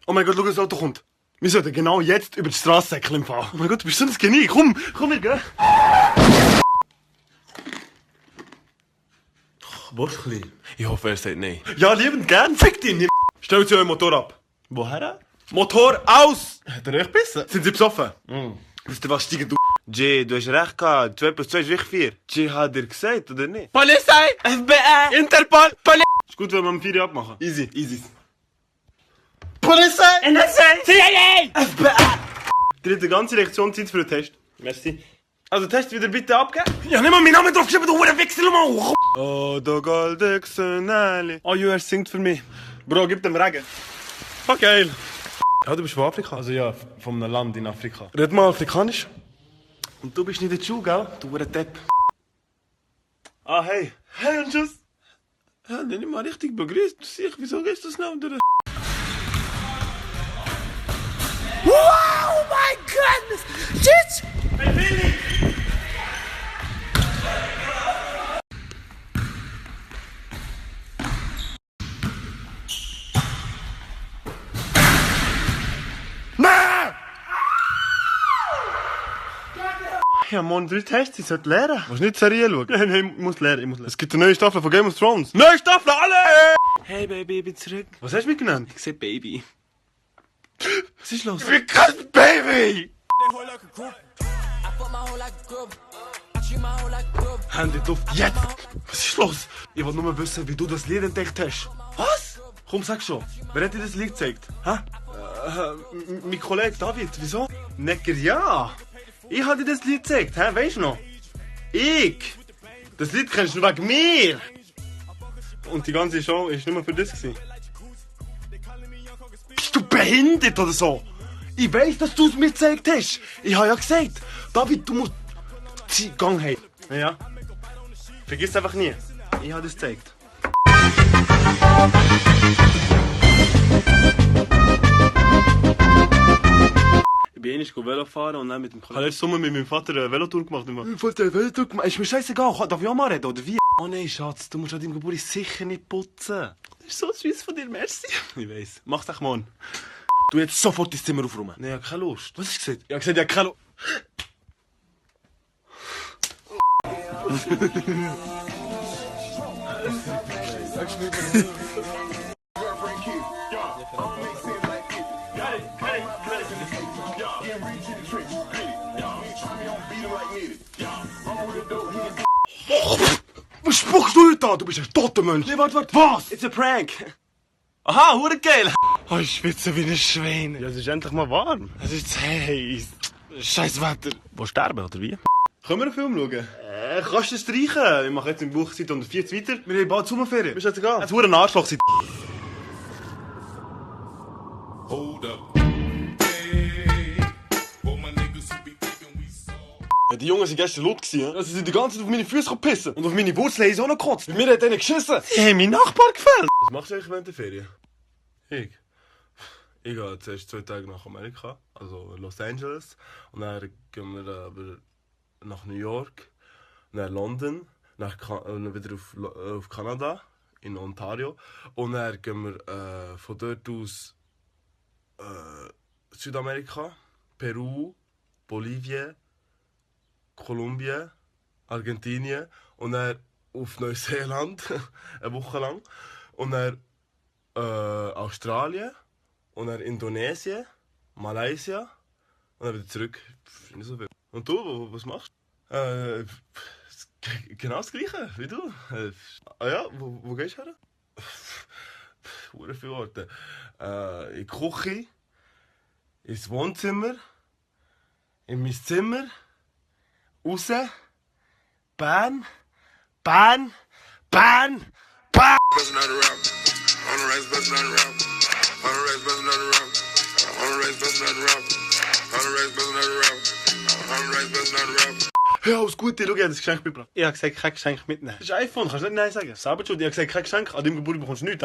Oh mein Gott, schau, das Auto kommt. Wir sollten genau jetzt über die Strassensäckchen fahren. Oh mein Gott, du bist so ein Genie. Komm, wir gehen. Wurstli. Ich hoffe, er sagt nein. Ja, liebend gern. Fick dich nicht. Stellt sie euren Motor ab. Woher? Motor aus! Hat er euch gebissen? Sind Sie besoffen? Wisst ihr was, steigen du? Jay, du hast recht gehabt. 2 plus 2 ist wirklich 4. Jay hat dir gesagt, oder nicht? Polizei! FBI! Interpol! Ist gut, wenn wir am 4 abmachen. Easy. Polizei! NSA! CIA! FBI! Dritte ganze Lektion Zeit für den Test. Merci. Also Test wieder bitte abgeben. Ja, nimm mal meinen Namen draufgeschrieben, du Wechsel mal. Oh, der goldene Xenali. Oh, er singt für mich. Bro, gib dem Regen. Oh, geil. Ja, du bist von Afrika. Also ja, von einem Land in Afrika. Red mal Afrikanisch. Und du bist nicht in der Schule, gell? Du Depp. Ah, hey. Hey, und tschüss. Ja, nicht mal richtig begrüßt. Wieso gehst du schnell durch? Wow, my goodness! Shit! Hey, Billy! Ja, Mann, 3 Tests, ich sollte lernen. Willst du nicht Serie schauen? Nein, ich muss lernen. Es gibt eine neue Staffel von Game of Thrones. Neue Staffel, alle! Hey Baby, ich bin zurück. Was hast du mich genannt? Ich seh Baby. Was ist los? Wie krass, Baby! Handy duft jetzt! Was ist los? Ich will nur wissen, wie du das Lied entdeckt hast. Was? Komm, sag schon. Wer hat dir das Lied gezeigt? Hä? Mein Kollege David, wieso? Necker, ja! Ich habe dir das Lied gezeigt, hä? Weißt du noch? Ich! Das Lied kennst du wegen mir! Und die ganze Show war nur für das. Bist du behindert oder so? Ich weiss, dass du es mir gezeigt hast! Ich habe ja gesagt, David, du musst... Gang heim. Ja. Vergiss einfach nie. Ich habe das gezeigt. Ich bin einmal Velo fahren und dann mit dem Kollegen. Ich habe letzten Sommer mit meinem Vater eine Velotour gemacht. Mein Vater eine Velotour gemacht? Ist mir scheißegal. Darf ich auch mal reden, oder wie? Oh nein, Schatz, du musst an deinem Geburtstag sicher nicht putzen. Das ist so süß von dir, merci. Ich weiss. Mach's doch morgen. Du jetzt sofort ins Zimmer aufräumen. Nein, ich habe keine Lust. Was hast du gesagt? Ich habe gesagt, ich habe keine Lust. Was spuckst du da? Du bist ein toter Mensch. Nee, warte. Was? It's a prank. Aha, hure geil. Oh, ich schwitze wie ein Schwein. Ja, es ist endlich mal warm. Es ist zu heiß. Scheiß Wetter. Wo sterben, oder wie? Können wir einen Film schauen? Kannst du das streichen? Ich mache jetzt im Buch Seite 140 weiter. Wir haben bald Sommerferien. Bist du jetzt egal? Es wurde ein Arschloch sein. Hold up. Hey, for my niggas who be thinking we saw. Ja, die Jungen waren gestern laut. Sie sind die ganze Zeit auf meine Füße gepissen. Und auf meine Wurzeln haben sie auch noch gekotzt. Bei mir hat denen geschissen. Die haben meinen Nachbar gefällt. Was machst du eigentlich während der Ferien? Ich gehe zuerst 2 Tage nach Amerika, also Los Angeles. Und dann gehen wir aber nach New York, nach London, dann wieder auf Kanada, in Ontario. Und dann gehen wir von dort aus Südamerika, Peru, Bolivien, Kolumbien, Argentinien und dann auf Neuseeland, eine Woche lang. Und dann Australien und dann Indonesien, Malaysia und dann wieder zurück. Nicht so viel. Und du, was machst du? Genau das Gleiche wie du. Ja, wo gehst du her? Viele Orte. In die Küche, ins Wohnzimmer, in mein Zimmer, raus, Bern. Bustin' out the rap. On the race, bustin' out the rap. On the race, bustin' out the rap. On the race, bustin' out the rap. On the race, bustin' out the rap. On the race, bustin' out the rap. Hör alles Gute, schau, ich habe das Geschenk mitgebracht. Ich habe gesagt, kein Geschenk mitnehmen. Das ist ein iPhone, kannst du nicht Nein sagen. Selber schuld, ich habe gesagt, kein Geschenk, an deinem Geburtstag bekommst du nichts,